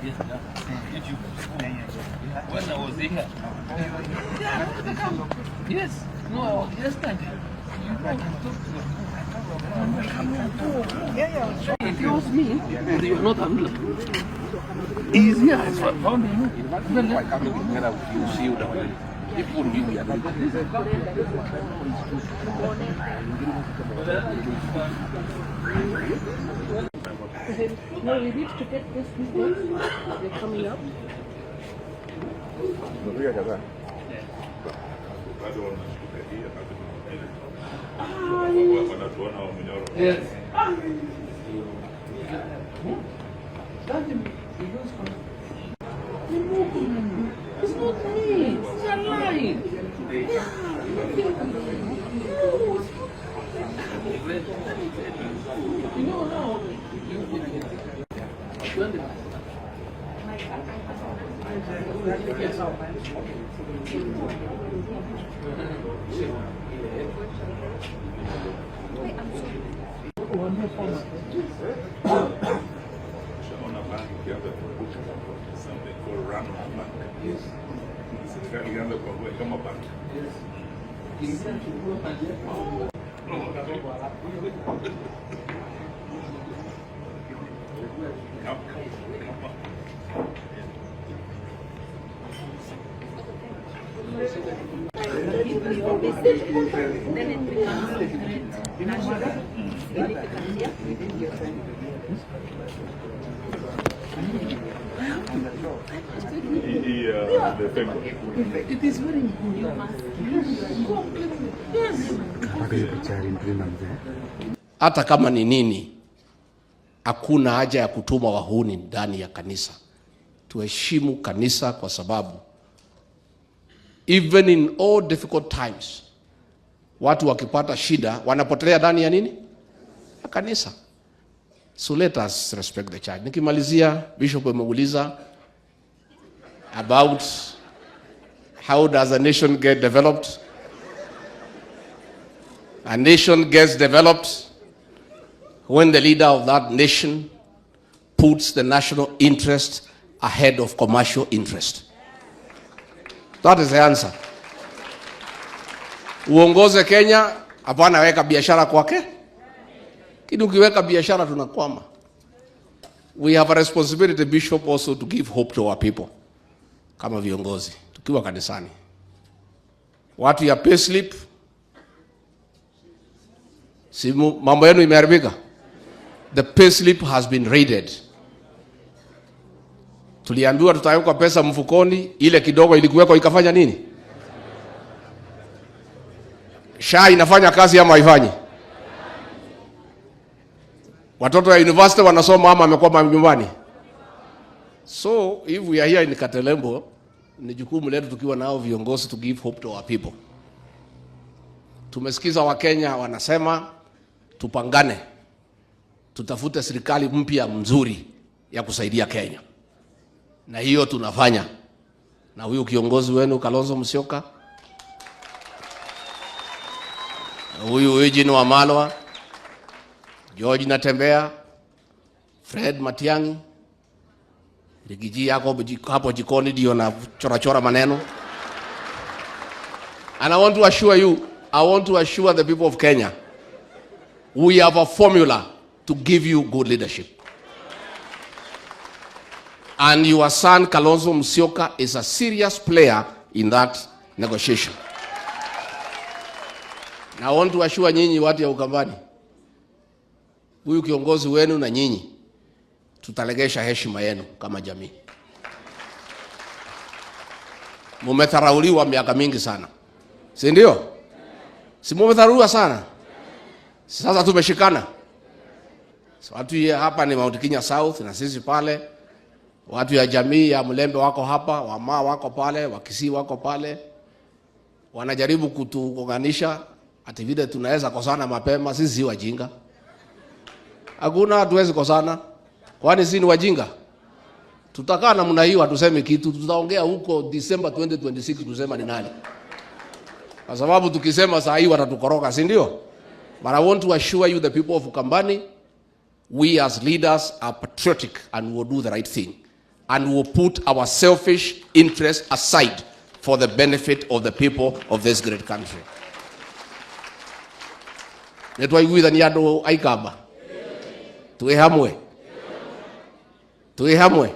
Yes, YouTube. When I was here. Yes. No, I was yesterday. You know, I talked to He tells me that you are not available. He's here. I found him. By coming together with you, see you down. People will be No, we need to get this business. They're coming up. Bado wanashuka hii wakati wanatuona wa Munyoro. Yes. It's not me. It's a lie. Yeah. No, it's not. You know now. You Yes. Ushaona bank ikianza kuanguka, something called run on bank. Yes. Serikali ianza kuangua kama bank. Yes. Ingia chukua maji yako. Kama Then it becomes a threat national significance, yeah? hii the fake one. It is very important. Yes. Hata kama ni nini, hakuna haja ya kutuma wahuni ndani ya kanisa. Tuheshimu kanisa kwa sababu even in all difficult times watu wakipata shida wanapotelea ndani ya nini? Ya kanisa. So let us respect the church. Nikimalizia, Bishop ameuliza about how does a nation get developed? A nation gets developed when the leader of that nation puts the national interest ahead of commercial interest. That is the answer. Uongoze Kenya, hapana weka biashara kwake. Lakini ukiweka biashara tunakwama. We have a responsibility, Bishop, also to give hope to our people. Kama viongozi, tukiwa kanisani. Watu ya payslip, simu mambo yenu imeharibika. The payslip has been raided. Tuliambiwa tutawekwa pesa mfukoni, ile kidogo ilikuwekwa ikafanya nini? SHA inafanya kazi ama haifanyi? Watoto ya university wanasoma ama wamekwama nyumbani? So if we are here in Katelembo, ni jukumu letu tukiwa nao viongozi to give hope to our people. Tumesikiza Wakenya wanasema tupangane, tutafute serikali mpya mzuri ya kusaidia Kenya, na hiyo tunafanya na huyu kiongozi wenu Kalonzo Musyoka, huyu Eugene Wamalwa, George Natembeya, Fred Matiang'i, Riggy G yako hapo jikoni ndio na chora chora maneno. And I want to assure you, I want to assure the people of Kenya, we have a formula to give you good leadership. And your son Kalonzo Musyoka is a serious player in that negotiation. Na I want to assure nyinyi watu ya Ukambani, huyu kiongozi wenu na nyinyi tutalegesha heshima yenu kama jamii. Mumetharauliwa miaka mingi sana, si ndio? Si mumetharauliwa sana? Sasa tumeshikana. So, watu ya hapa ni Mount Kenya South na sisi pale, watu ya jamii ya Mlembe wako hapa, Wamaa wako pale, Wakisii wako pale, wanajaribu kutuunganisha ati vile tunaweza kosana mapema. Sisi si wajinga, hakuna, hatuwezi kosana. Kwani sisi ni wajinga? Tutakaa namna hiyo, hatusemi kitu, tutaongea huko December 2026 tusema ni nani, kwa sababu tukisema saa hii watatukoroga, si ndio? But I want to assure you the people of Ukambani, we as leaders are patriotic and will do the right thing. And we will put our selfish interests aside for the benefit of the people of this great country. Nĩ twaiguithania andũ aikamba twĩ hamwe, twĩ hamwe,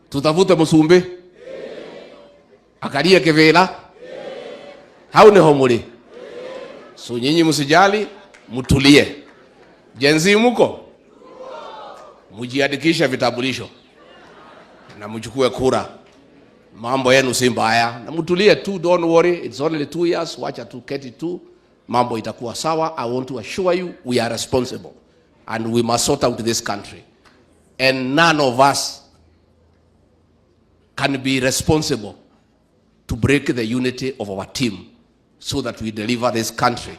tutafute mũcumbĩ akarie kĩvĩla hau nĩho mũrĩ. So nyinyi msijali, mtulie. Gen Z muko, mujiandikishe vitambulisho na mchukue kura. Mambo yenu si mbaya, na mtulie tu, don't worry, it's only 2 years. Wacha tu keti tu, mambo itakuwa sawa. I want to assure you we are responsible and we must sort out this country, and none of us can be responsible to break the unity of our team so that we deliver this country.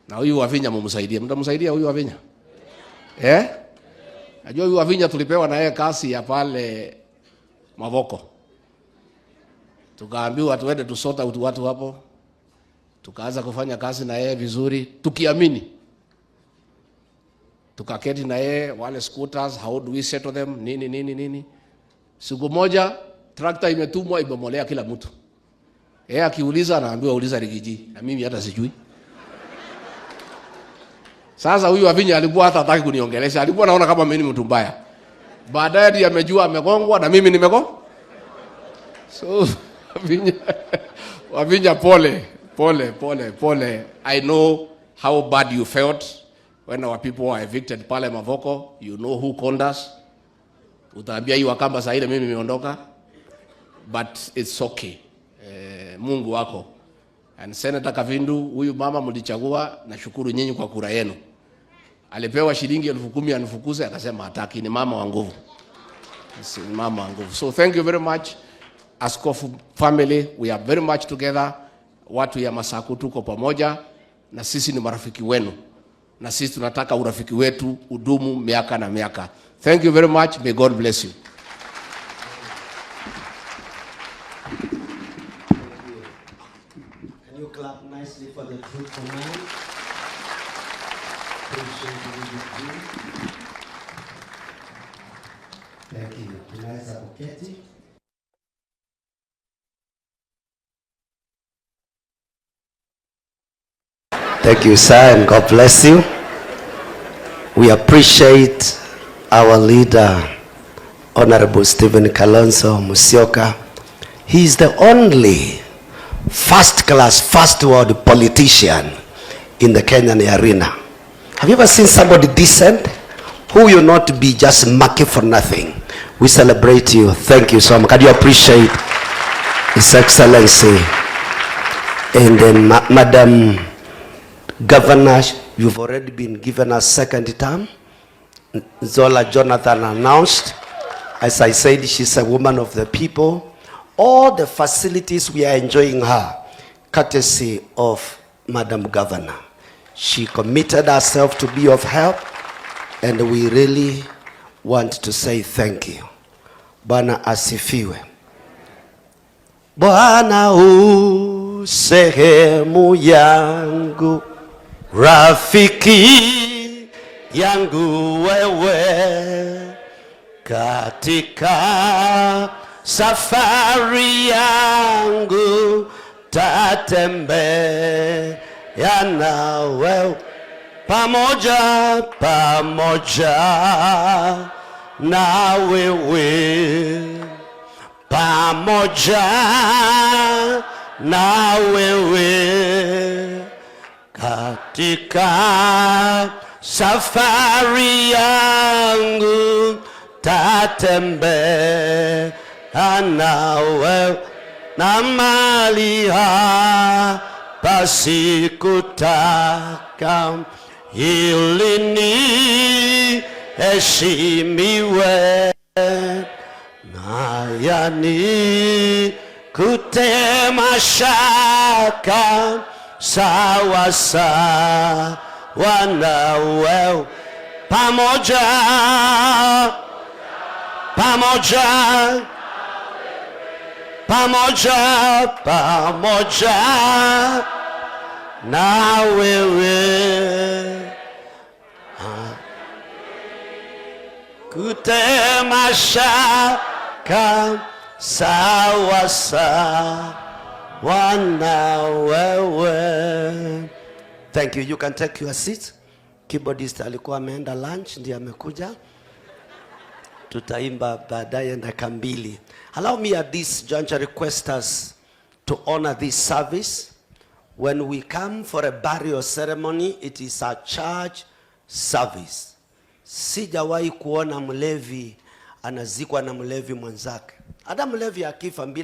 Na huyu Wavinya mumsaidie, mtamsaidia huyu Wavinya, eh? Najua huyu Wavinya tulipewa na yeye kazi ya pale Mavoko, tukaambiwa tuende tusort out watu hapo, tukaanza kufanya kazi na yeye vizuri, tukiamini, tukaketi na yeye wale scooters, how do we settle them, nini nini nini. Siku moja tractor imetumwa imemolea kila mtu. Yeye akiuliza anaambiwa uliza Riggy G, na mimi hata sijui. Sasa huyu Wavinya alikuwa hata hataki kuniongelesha, alikuwa anaona kama mimi ni mtu mbaya. Baadaye ndiye amejua amegongwa na mimi nimego. So Wavinya, Wavinya, pole pole pole pole. I know how bad you felt when our people were evicted pale Mavoko. You know who conned us. Utaambia hii Wakamba saa ile mimi nimeondoka, but it's okay. Mungu wako. And Senator Kavindu, huyu mama mlichagua, nashukuru nyinyi kwa kura yenu. Alipewa shilingi 10,000 anifukuze, akasema hataki. Ni mama wa nguvu, ni mama wa nguvu. So thank you very much, Askofu family, we are very much together. Watu ya Masaku tuko pamoja, na sisi ni marafiki wenu, na sisi tunataka urafiki wetu udumu miaka na miaka. Thank you very much. May God bless you. Can you clap nicely for the truthful man? Appreciate you. Thank you. Tunaweza kuketi. Thank you, sir, and God bless you. We appreciate our leader, Honorable Stephen Kalonzo Musyoka. He is the only first class, first world politician in the Kenyan arena. Have you ever seen somebody decent who will not be just mucky for nothing? We celebrate you. Thank you so much. Can you appreciate His Excellency? And then, Madam Governor, you've already been given a second term. Zola Jonathan announced. As I said, she's a woman of the people. All the facilities we are enjoying her, courtesy of Madam Governor. She committed herself to be of help, and we really want to say thank you. Bwana asifiwe. Bwana u sehemu yangu, rafiki yangu wewe, katika safari yangu tatembea na wewe pamoja, pamoja na wewe, pamoja na wewe katika safari yangu tatembea na wewe na mali hapa sikutaka ili niheshimiwe na yani kutema shaka sawa sawa na wewe pamoja, pamoja, pamoja, pamoja na wewe. Kutema shaka sawa sawa na wewe. Thank you. You can take your seat. Keyboardist alikuwa ameenda lunch, ndiye amekuja. Tutaimba baadaye dakika mbili. Allow me at this juncture request us to honor this service. When we come for a burial ceremony, it is a church service. Sijawahi kuona mlevi anazikwa na mlevi mwenzake. Hata mlevi akifa bila